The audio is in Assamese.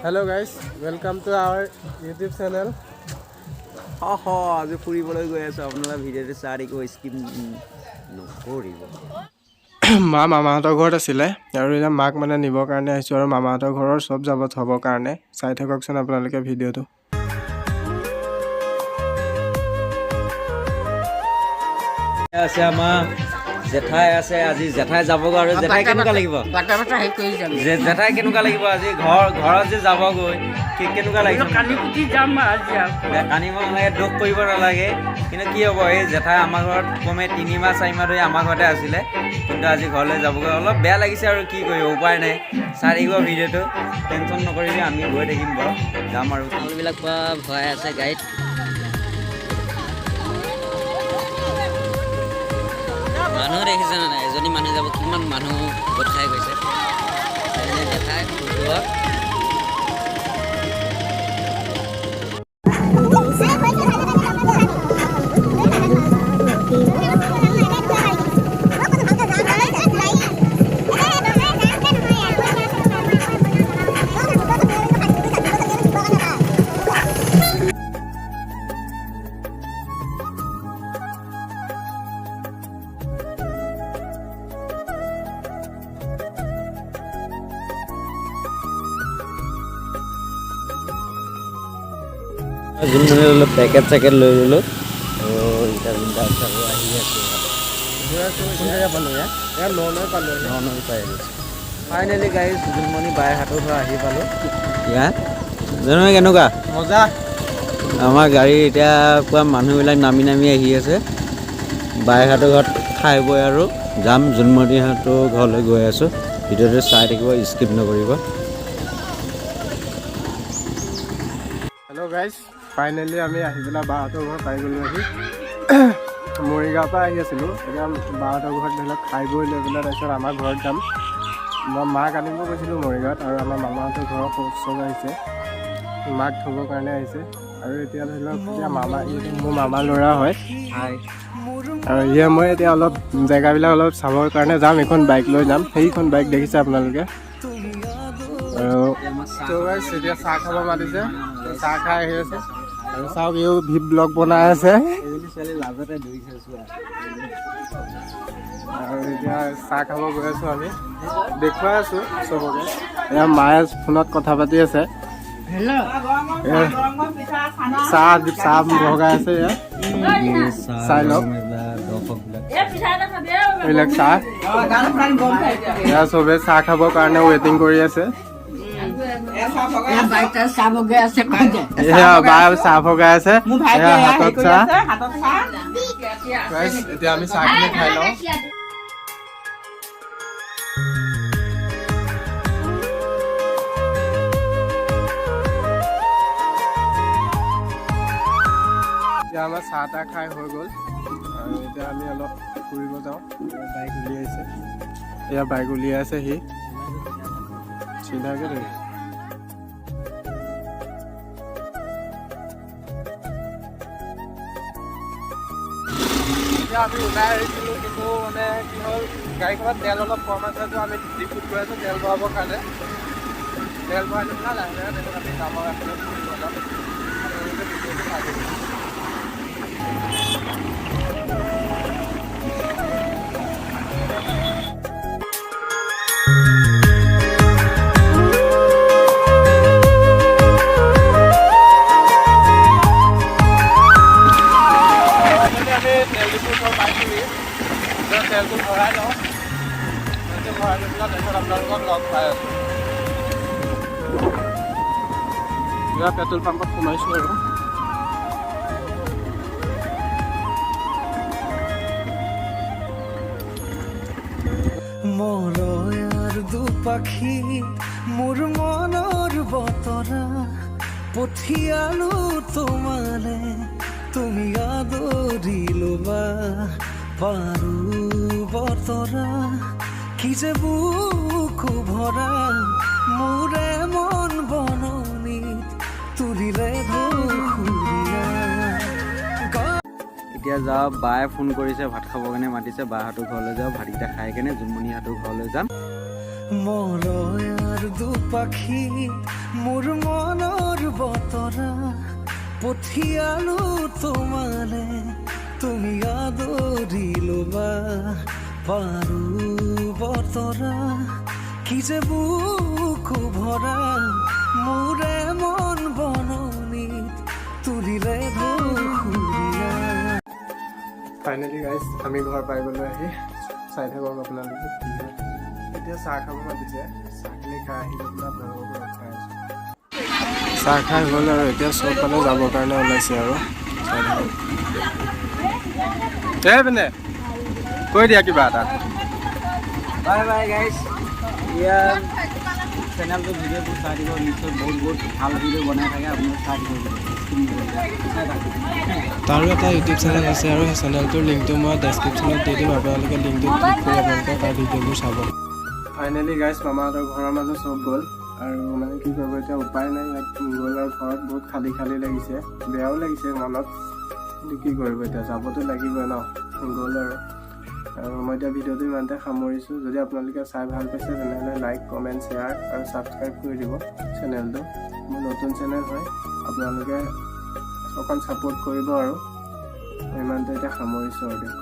Hello guys, welcome to our YouTube channel. হ, আজি ফুৰিবলৈ গৈ আছোঁ। আপোনালোকে ভিডিঅ'টো চাই থাকিব, স্কিপ নকৰিব। মা মামাহঁতৰ ঘৰত আছিলে আৰু এতিয়া মাক মানে নিবৰ কাৰণে আহিছোঁ আৰু মামাহঁতৰ ঘৰৰ চব যাব থ'বৰ কাৰণে। চাই থাককচোন আপোনালোকে ভিডিঅ'টো। আছে আমাৰ জেঠাই আছে। আজি জেঠাই যাবগৈ আৰু জেঠাই কেনেকুৱা লাগিব? জেঠাই কেনেকুৱা লাগিব আজি ঘৰত যে যাবগৈ, কেনেকুৱা লাগিছে? কান্দিব নালাগে, দুখ কৰিব নালাগে। কিন্তু কি হ'ব, এই জেঠাই আমাৰ ঘৰত কমে 3 মাহ 4 মাহ ধৰি আমাৰ ঘৰতে আছিলে। কিন্তু আজি ঘৰলৈ যাবগৈ, অলপ বেয়া লাগিছে আৰু কি কৰিব, উপায় নাই। চাই থাকিব ভিডিঅ'টো, টেনশ্যন নকৰিবি, আমি গৈ থাকিম বাৰু, যাম আৰু। তামোলবিলাক পুৰা ভৰাই আছে গাড়ীত। মানুহ দেখিছে নে নাই? এজনী মানুহ যাব, কিমান মানুহ গোট খাই গৈছে। এজনী জেঠাই ফুটোৱা। যোনমণি ল'লোঁ, পেকেট চেকেট লৈ ল'লোঁ আৰু এতিয়া বিন্দাছ আৰু আহি আছোঁ। কোন জেগা পালোঁ ইয়াত? ইয়াত ননৈ পালোঁ। ননৈ পাই গৈছোঁ। ফাইনেলি গাইজ, জোনমণি বাই হাতৰ পৰা আহি পালোঁ ইয়াত। জোনমণি, কেনেকুৱা? মজা। আমাৰ গাড়ী এতিয়া পুৰা মানুহবিলাক নামি নামি আহি আছে। বাইহাটৰ ঘৰত খাই বৈ আৰু যাম। জোনমণিহঁতৰ ঘৰলৈ গৈ আছোঁ। ভিডিঅ'টো চাই থাকিব, স্কিপ নকৰিব। হেল্ল' গাইজ, ফাইনেলি আমি আহি পেলাই বাহঁতৰ ঘৰ পাই গ'লোঁ। আহি মৰিগাঁৱৰ পৰা আহি আছিলোঁ। এতিয়া বাহঁতৰ ঘৰত ধৰি লওক খাই বৈ লৈ পেলাই তাৰপিছত আমাৰ ঘৰত যাম। মই মাক আনিব গৈছিলোঁ মৰিগাঁৱত আৰু আমাৰ মামাহঁতৰ ঘৰৰ চব আহিছে, মাক থ'বৰ কাৰণে আহিছে। আৰু এতিয়া ধৰি লওক এতিয়া মামা, এইটো মোৰ মামা ল'ৰা হয়। হাই। আৰু ইয়ে মই এতিয়া অলপ জেগাবিলাক অলপ চাবৰ কাৰণে যাম। এইখন বাইক লৈ যাম, সেইখন বাইক দেখিছে আপোনালোকে। আৰু তো গাইছ, এতিয়া চাহ খাব মাতিছে, তো চাহ খাই আহি আছে। আৰু চাওক, ইও ভি ব্লগ বনাই আছে। এজনী ছোৱালী লাজতে ধৰিছে, চোৱা। আৰু এতিয়া চাহ খাব গৈ আছোঁ আমি, দেখুৱাই আছোঁ চবকে। এয়া মায়ে ফোনত কথা পাতি আছে। এয়া চাহ চাহ ভগাই আছে। এয়া চাই লওক। এইবিলাক দৰ্শকবিলাক। এইবিলাক চাহ। এয়া চবে চাহ খাবৰ কাৰণে ৱেইটিং কৰি আছে। এয়া বা চাহ ভগাই আছে, এয়া হাতত চাহ। Guys, এতিয়া আমি চাহখিনি খাই লওঁ। এতিয়া আমাৰ চাহ তাহ খাই হৈ গ'ল আৰু এতিয়া আমি অলপ ফুৰিব যাওঁ। বাইক উলিয়াইছে, এয়া বাইক উলিয়াই আছে সি চিধাকে ধৰি। এতিয়া আমি ওলাই আহিছিলোঁ, কিন্তু মানে কি হ'ল, গাড়ীখনত তেল অলপ কম আছে, তো আমি ডিপুত গৈ আছোঁ তেল ভৰাবৰ কাৰণে। তেল ভৰাই লৈ পেলাই লাহে লাহে তাৰপিছত আমি যাম আৰু এফালে ফুৰিব যাম। আপোনালোকে ভিডিঅ'টো চাই থাকিব। Finally আমি তেল ডিপুৰ ওচৰ পাইছোঁহি। এতিয়া তেলটো ভৰাই লওঁ। তেলটো ভৰাই লৈ পেলাই তাৰপিছত আপোনালোকক লগ পাই আছোঁ। এতিয়া পেট্ৰল পাম্পত সোমাইছোঁ আৰু। মলয়াৰ দুপাখি, মোৰ মনৰ বতৰা পঠিয়ালো তোমালে, তুমি আদৰি ল'বা। পাৰো বতৰা কি যে বুকু ভৰা, মোৰে মন বননিত তুলিলে সুৰীয়া। এতিয়া যাওঁ, বায়ে ফোন কৰিছে, ভাত খাবৰ কাৰণে মাতিছে। বাহঁতৰ ঘৰলৈ যাওঁ, ভাতকেইটা খাই কেনে জোনমণিহঁতৰ ঘৰলৈ যাম। মলয়াৰ দুপাখি, মোৰ মনৰ বতৰা পঠিয়ালো তোমালে, তুমি আদৰি ল'বা। পাৰো বতৰা কি যে বুকু ভৰা, মোৰে মন বননিত তুলিলে সুৰীয়া। ফাইনেলি গাইজ, আমি ঘৰ পাই গ'লো আহি। চাই থাকক আপোনালোকে কি হয়। এতিয়া চাহ খাব মাতিছে। চাহখিনি খাই আহি লৈ পেলাই আপোনালোকক লগ পাই আছোঁ। চাহ খাই হ'ল আৰু এতিয়া চব মানে যাবৰ কাৰণে ওলাইছে আৰু চাই থাকক। এই পিনে কৈ দিয়া কিবা এটা। Bye bye guys. ইয়াৰ চেনেলটো ভিডিঅ'বোৰ চাই দিব নিশ্চয়। বহুত বহুত ভাল ভিডিঅ' বনাই থাকে, আপোনালোকে চাই দিব, চাই থাকক। তাৰো এটা ইউটিউব চেনেল আছে আৰু সেই চেনেলটোৰ লিংকটো মই ডেছক্ৰিপশ্যনত দি দিম। আপোনালোকে লিংকটোত ক্লিক কৰি আপোনালোকে তাৰ ভিডিঅ'বোৰ চাব। ফাইনেলি গাইজ, মামাহঁতৰ ঘৰৰ মানুহ চব গ'ল আৰু মানে কি কৰিব এতিয়া, উপায় নাই। ইয়াত গ'ল আৰু ঘৰত বহুত খালী খালী লাগিছে, বেয়াও লাগিছে মনত, কিন্তু কি কৰিব এতিয়া, যাবতো লাগিবই ন। গ'ল আৰু। আৰু মই এতিয়া ভিডিঅ'টো ইমানতে সামৰিছোঁ। যদি আপোনালোকে চাই ভাল পাইছে, তেনেহ'লে লাইক, কমেণ্ট, শ্বেয়াৰ আৰু ছাবস্ক্ৰাইব কৰি দিব চেনেলটো। মোৰ নতুন চেনেল হয়, আপোনালোকে অকণ ছাপোৰ্ট কৰিব। আৰু মই ইমানতে এতিয়া সামৰিছোঁ আৰু দিয়ক।